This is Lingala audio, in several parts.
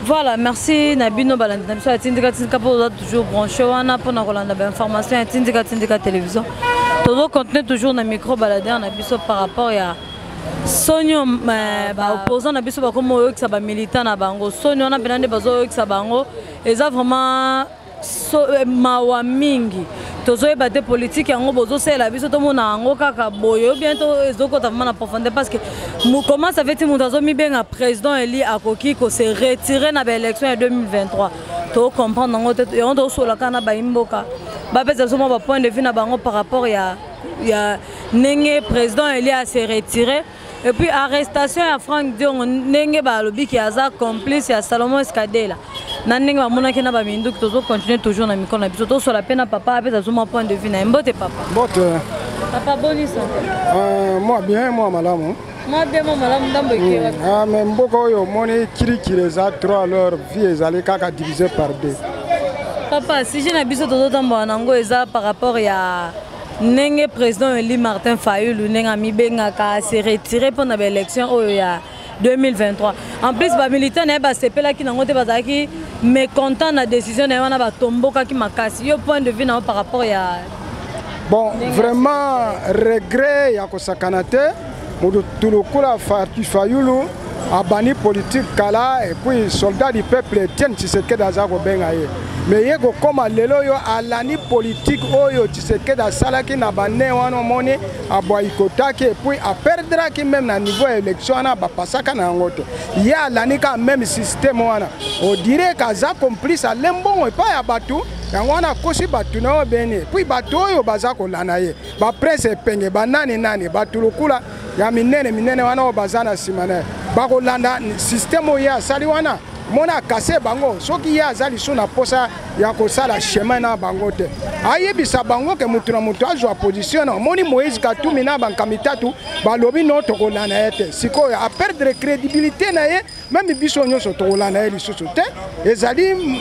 Voilà, merci na bino balandi na biso ya Tindika Tindika mpo oza toujours branché wana mpo na kolanda bainformation ya Tindika Tindika télévision. Tozo continuer toujours na micro baladeur na biso par rapport ya soni euh, baopposant na biso bakoma oyokisa bamilitant na bango soni wana mpena nde bazoyokisa bango eza vraiment so, eh, mawa mingi tozoyeba te politike yango bozosalela biso tomona yango kaka boye ou bien ezokota vraiment na profondeur parce que comment ça fait ti moto azomibenga président eli akoki kose retirer na baélection ya 2023 tocomprendre yango te yango tozosola kaka na bayimboka bapesa biso mwa bapoint de vue na bango par rapport ya, ya ndenge président eli ase retirer. Et puis arrestation ya Franck Diongo ndenge balobi ki aza complice ya Salomon Escadela na ndenge bamonaki na baminduki. Tozo continuer toujours na mikolo na biso, tosola mpe na papa apesa biso mwa point de vue na ye. Mbote papa. Mbote papa, boni santé? Mwa bien, mwa malamu. Mwa bien, mwa malamu, ndambo ekewa. Ah, mais mboka oyo omoni kirikiri eza trop, alors vie ezali kaka divisé par deux. Papa, sujet na biso tozotambola nango eza par rapport ya ndenge président Eli Martin Fayulu, ndenge amibengaka, se retire mpona baélection oyo ya 2023. En plus bamilitant na ye basepelaki nango te, bazalaki mécontent na décision na ye wana, batombokaki makasi. Yo, point de vue na yo par rapport ya Bon, vraiment regret ya kosakana te. Moto lokola Fayulu abandi politique kala, et puis soldat du peuple Etienne Tshisekedi aza kobenga ye, mais ye kokóma lelo oyo alandi politique oyo Tshisekedi asalaki na bane wana, omoni aboyikotaki et puis aperdraki même na niveau ya élection wana, bapasaka na yango te. Ye alandi kaka même système wana, on dirait aza complice, ale mbongo epai ya bato, yango wana akosi bato na oyo beni. Et puis bato oyo baza kolanda ye, baprince Epenge, banani nani, bato lokola ya minene minene wana oyo baza na nsima na ye, bakolanda système oyo ye asali wana. Mona akase bango. Soki ye aza lisusu na posa ya kosala chemin na bango te, ayebisa bango ke motu na motu azwa position na. Omoni Moïse Katumbi na bankami tatu balobi no, tokolanda ye te. Sikoyo aperdre crédibilité na ye, même biso nyonso tokolanda ye lisusu te. Ezali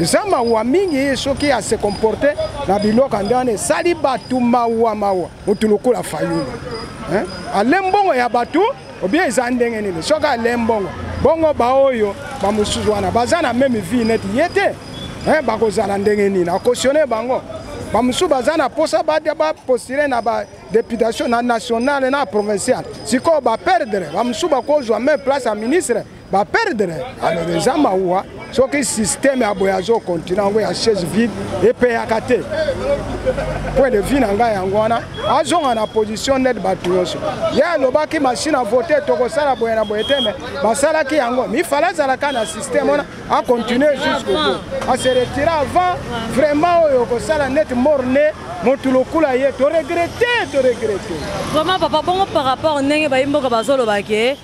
eza mawa mingi soki ase comporte na biloko nde wana esali bato mawa mawa. Motu lokola Fayulu ale mbongo ya bato obien eza ndenge nini? Soki ale mbongo bongo, baoyo bamosusu wana baza na même vie neti ye te, bakozala ndenge nini? Acautionne bango. Bamosusu baza na posa bapostule na badéputation na nationale na provinciale, sikoyo baperdre. Bamosusu bakozwa même place ya ministre, baperdre. Alors eza mawa soki système ya boye azokontinue yango ya chaise vide, epeyaka te. Point de vue na ngai yango wana, azonga na position neti bato nyonso. Ye alobaki machine à voter tokosala boye na boye te, mais basalaki yango. Mifala azalaka na système wana, acontinue jusqu'au bout, ase retire avant. Vraiment oyo kosala neti mort-né, motu lokola ye, toregrete, toregrete. Vraiment papa, bongo par rapport ndenge bayi mboka bazoloba ke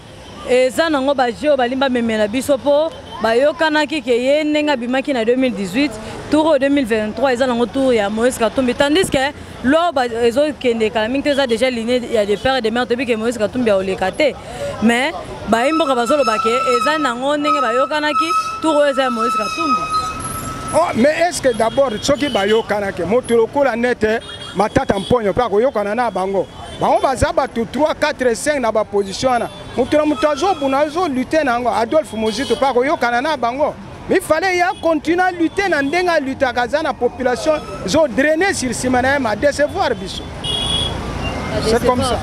eza nango bajeu oyo balingi bamemela biso, mpo bayokanaki ke ye ndenge abimaki na 2018, tour oyo 2023 eza nango tour ya Moïse Katumbi, tandis que loi ezokende kala mingi te, eza déjà ligne ya de père et de mère. Toyebi ke Moïse Katumbi aoleka te, mais bayi mboka bazoloba ke eza nango ndenge bayokanaki, tour oyo eza ya Moïse Katumbi. Oh, mais est ce que d'abord soki bayokanaki, moto lokola nete Matata Mponyo mpe akoyokana na bango? Bango baza bato 3 4 5 na baposition wana, moto na moto azobuna, azolutte na yango. Adolphe Mozito mpe akoyokana na bango? Mais il fallait ya continuer à lutter na ndenge alutaka, aza na population ezodraine sur nsima na ye, ma décevoir biso, c'est comme ça.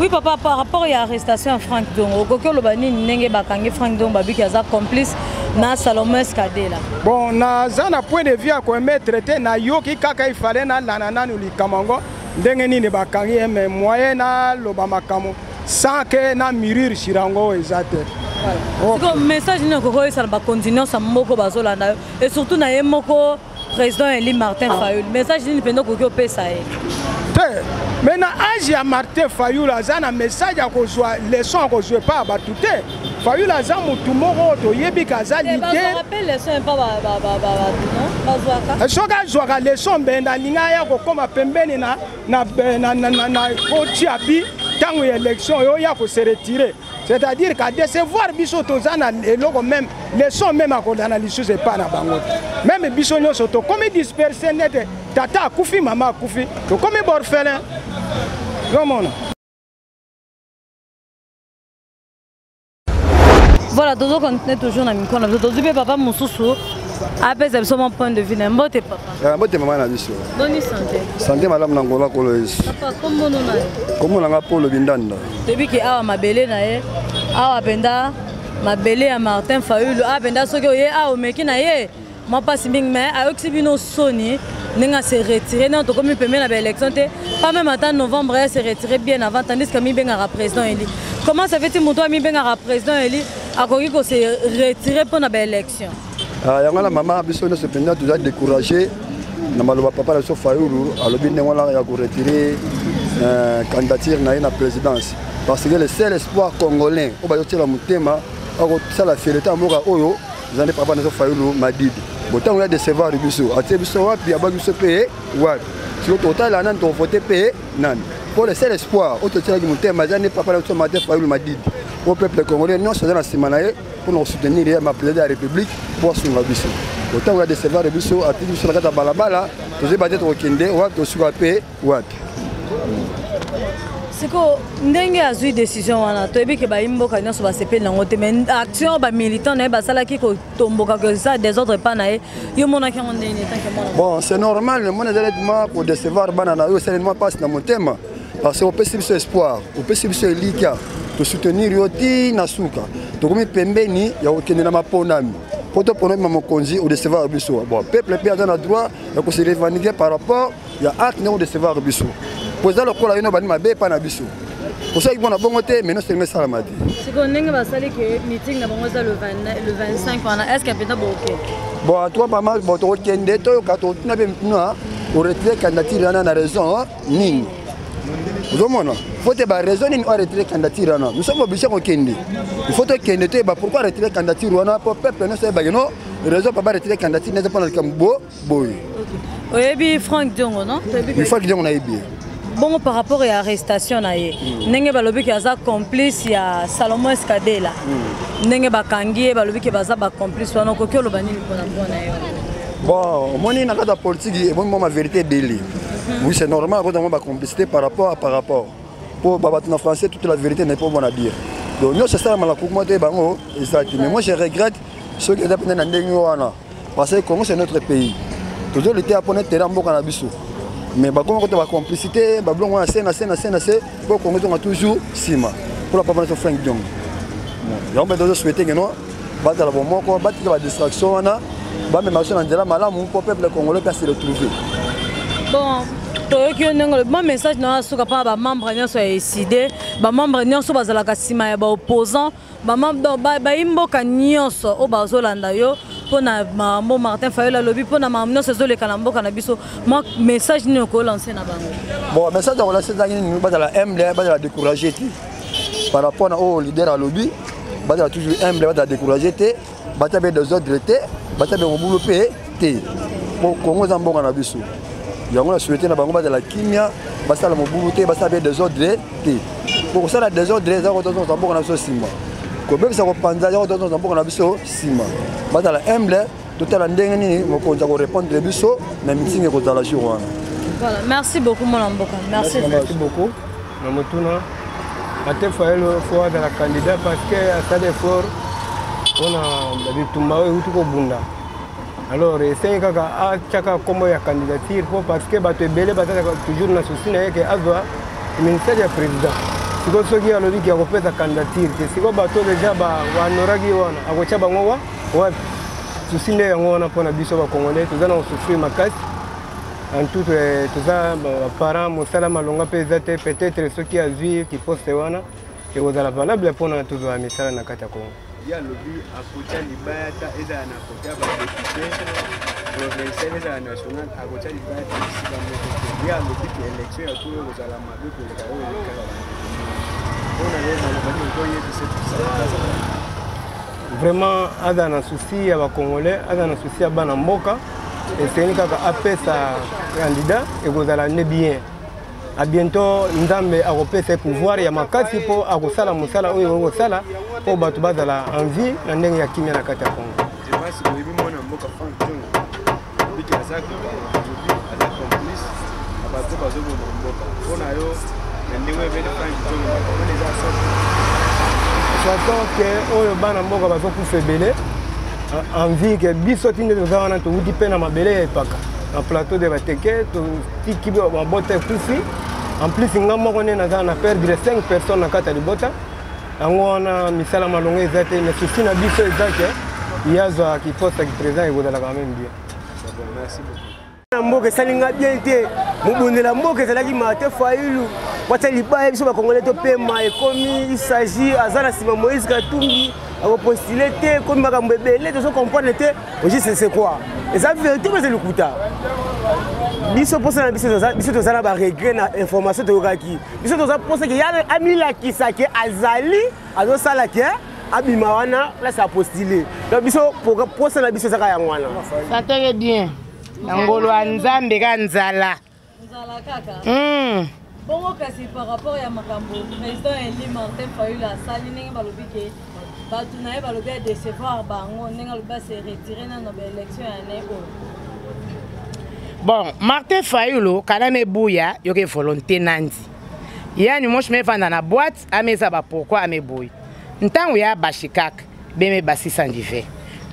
Oui papa, par rapport ya arrestation ya Frank Dongo, okoki oloba nini ndenge bakangi Frank Dongo, babiki aza complice na Salomon Escadela? Bon, naza na point de vue ya koemettre te. Nayoki kaka, ifale nalanda nanu likambo yango ndenge nini bakangi ye, mais moyen naloba makambo sans ke na mûrir sur yango eza te. Siko message nini okoki oyesana bakonzi nyonso ya moko bazolanda yo, et surtout na ye moko président Eli Martin Fayulu, message nini mpenza okoki opesa ye? Te, mais na age ya Martin Fayulu, aza na message ya kozwa leçon, akozwa epa ya bato te. Fayulu aza motu moko oyo toyebi ke aza leader. Soki azwaka leçon, mbenda alingi aya kokóma pembeni na kotia bi ntango ya élection oyo oya kose retire, c'est-à-dire ka décevoir biso. Toza na eloko même leçon même akolanda lisusu epai na bango te. Même biso nyonso tokomi disperse nete tata akufi, mama akufi, tokomi baorphelin, yomona. Voilà, tozo continuer toujours na micro na biso. Tozwi mpe papa mosusu apesa biso mwa point de vue na mbote papa. Eh, mbote mama na biso. Boni santé? Santé malamu na ngolo kolo Yesu. Papa, kombo no na? Kombo na nga Polo Bindanda. Toyebi ke awa mabele na ye, awa mpenza mabele ya Martin Fayulu, awa mpenza soki oye awa omeki na ye mwa mpasi mingi, mais ayokisi bino soni ndenge ase retire nano tokomi pembe na baélection te, pas même ata novembre ya se retire bien avant, tandis que amibengaka président eli. Comment ça fait-il moto amibengaka président eli akoki kose retire mpo na baélection? Ah, yango wana mama, biso nyonso mpenza toza découragé na maloba papa na biso Fayulu alobi ndenge wana ya koretire candidature na ye na présidence, parce que le seul espoir congolais oyo bazotiela motema akosala fierté ya mboka oyo eza nde papa na biso Fayulu Madidi. Botango ya décevoir biso, atie biso wapi, abwaki biso mpe wapi? Siko tokotalela nani, tokovote mpe nani? Mpo le seul espoir oyo totielaki motema eza nde papa na biso Martin Fayulu Madidi, po peuple congolais nyonso aza na nsima na ye mpona kosoutenir ye ma président ya république mpo asunga biso. Otango ya décevoir biso, atiki biso na kati ya balabala, tozoyeba te tokokende wapi, tosuka mpe wapi. Sikoyo ndenge azwi décision wana, toyebi ke bayi mboka nyonso basepeli nango te, mais action bamilitant na ye basalaki kotomboka ke eza désordre epa na ye, yo monaki yango ndenge nini tanke mwana? Bon, c'est normal, mona eza neti mwa kodécevoir bana na yo, esali mwa mpasi na motema, parce que opesi biso espoir, opesi biso elikya, tosoutenir yo ti na suka. Tokomi pembeni ya kokende na maponami mpo toponami mokonzi, odécevoir biso. Bon, peuple mpe aza na droit ya kose revendiquer par rapport ya acte ndenge odécevoir biso, po eza lokola yo no bandi mabe epai na biso, osalaki mpona bongo te, mais noselema esalama te. Sikoyo ndenge basali ke meeting na bango eza le 25 wana, est ce que mpenza boke? Bon, en tout cas mama, bon, tokokende, toyoka, totuna mpe mituna: oretire candidature wana na raison nini? Ozomona, faut te baraison nini oyo aretire candidature wana. Nous sommes obligé kokende, il faut tokende toyeba pourquoi aretire candidature wana, po peuple nyonso ayebake no raison papa aretire candidature neza mpona likambo bo boye. Oyebi Frank Diongo, non? Frank Diongo nayebi ye. Bongo par rapport ya arrestation na ye, ndenge balobi ke aza complice ya Salomon Escadela, ndenge bakangi ye, balobi ke baza bacomplice wana, okoki oloba nini mpona mpona ye wana? Bon, omoni, na kati ya politique eboni mwa vérité ebele. Oui, c'est normal akota mwa bacomplicité par rapport po babato na français, toute la vérité n'est pas bon à dire. Donc nyonso esalama na kukuma te, bango eza te. Mais moi je regrette soki eza mpenza na ndenge wana, parce que Congo, c'est notre pays, tozolite mpona terrain mboka na biso, mais bakoma kota bacomplicité, babilongo wana se na se na se na se, mpo Congo ezonga toujours nsima. Mpona papa na biso Frank Diongo, yango mpe tozosouhaite ke no bazala bomoko, batika badistraction wana, bamema biso na nzela malamu mpo peuple congolais mpe ase retrouver. Bon, toyoki yo ndenge olobi. Mwa message na yo asuka mpona bamembre nyonso ya ECiDé, bamembre nyonso bazalaka nsima ya baopposant, bayi mboka nyonso oyo bazolanda yo, mpona makambo Martin Fayulu alobi, mpona makambo nyonso ezoleka na mboka na biso, mwa message nini okolance na bango? Bon, message ya kolance ezalaki nini? Bazala humble, bazala découragé te par rapport na oyo leader alobi. Bazala toujours humble, bazala découragé te, batia mpe désordre te, batia mpe mobulu mpe te, po Kongo eza mboka na biso. Yango na souhaite na bango, bazala kimia, basala mobulu te, basala mpe désordre te, po kosala désordre eza kotozonga mboka na biso nsima, kobebisa, kopanza yango, tozonga mboka na biso nsima. Bazala humble, totala ndenge nini mokonzi akorépondre biso na meeting ekozala jour wana. Voilà, merci beaucoup mwana mboka, merci. Merci beaucoup. Na motuna, Martin Fayulu faut azala candidat parce que asali effort mpona bitumba oyo euti kobunda. Alors esengi kaka atiaka nkombo ya candidature, mpo parce que bato ebele bazalaka toujours na souci na ye ke azwa ministère ya président. Sikoyo soki alobiki ya kopesa candidature te, sikoyo bato deja bahonoraki ye wana, akotya bango wa wapi? Souci nde yango wana. Mpona biso bacongolais, toza na kosouffrir makasi. En tout, toza baparent, mosala malonga mpe eza te. Peut-être soki azwi kiposte wana, ekozala valable mpona tozwa misala na kati ya Congo. Ye alobi akotya libaya ta, ezala na kote ya badéputé provincial, ezala national, akotya libaya ta esika moko te. Ye alobi ke élection ya tour ekozala mabe koleka oyo elekaka. Mpona ye, maloba nini okoyebisa? Vraiment, aza na souci ya bacongolais, aza na souci ya bana mboka. Esengeli kaka apesa candidat, ekozala nde bien. A bientôt Nzambe akopesa pouvoir ya makasi mpo akosala mosala oyo ekoki kosala mpo bato bazala en vie na ndenge ya kimia na kati ya Congo. Basi boyebi mwana mboka Frank Diongo biki aza alobi aza complice na bato bazoboma mboka. Mpo na yo, na ndenge oyebeli Frank Diongo, wana eza solo? Façon ke oyo bana mboka bazokufa ebele envie ke biso ti nde toza wana, towuti mpe na mabele ya epaka na plateau de Bateke, totiki mabota ekufi. En plus, nga moko nde naza na perdre 5 personnes na kati ya libota. Yango wana misala malongo eza te, mais souci na biso eza ke ye azwaki poste ya président, ekozala quand même bien. Merci beaucoup. Na mboka esali nga bien te. Mobundela mboka ezalaki Martin Fayulu, watya libaya, biso bakongole topema. Ekomi il s'agit aza na nsima Moïse Katumbi, akopostule te. Ekomi makambo ebele, tozo comprendre te. Juste, c'est quoi? Eza vérité mo eza lokuta? Biso mposa na biso, biso toza na baregret na information toyokaki. Biso toza mposa ke ya amilakisa ke azali azosala ke abima wana place apostule. Donc biso mposa na biso ezaka yango wana. Santeke bien na ngolo ya Nzambe, ka nzala. Nzala kaka. Bongo kasi par rapport ya makambo président eli Martin Fayulu asali, ndenge balobi ke bato na ye balobi adécevoir bango, ndenge alobi ase retire nano baélection ya année oyo? Bon, Martin Fayulu kana mebuya yoke volonté nandi yani moshi mevanda na boîte ameza ba pourquoi ameboyi ntango ya bashi kaka beme basisandi ve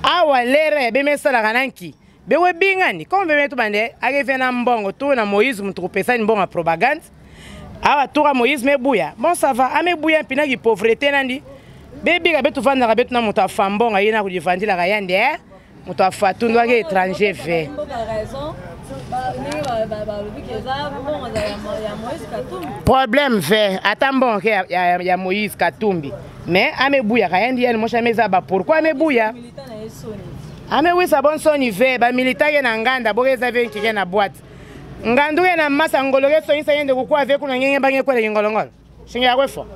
awa lere bemesalaka nanki bewe bingani comme beme tubande akeve na mbongo tu na Moïse mutu kopesani mbongo ya propagande awa tuka Moïse mebuya. Bon, ça va, amebuya mpinaki pauvreté nandi bebika betuvandaka betu na moto afa mbongo aye na kudivandilaka yandi eh? Moto afatundu ake étranger ve. Mboka raison ndenge balobi ke eza mbongo ya Moïse Katumbi. Problème ve ata mbongo ke ya Moïse Katumbi, mais amebuyaka yandi yani moshi ameza ba pourquoi amebuya. Militant na ye soni. Amewisa bon soni ve bamilita ke na nganda boke eza ve nkike na boîte ngandu ke na masa ngolo ke sonyisa yende kukua ve kuna ngenge bange kwele ngolongolo shinge yakwefo.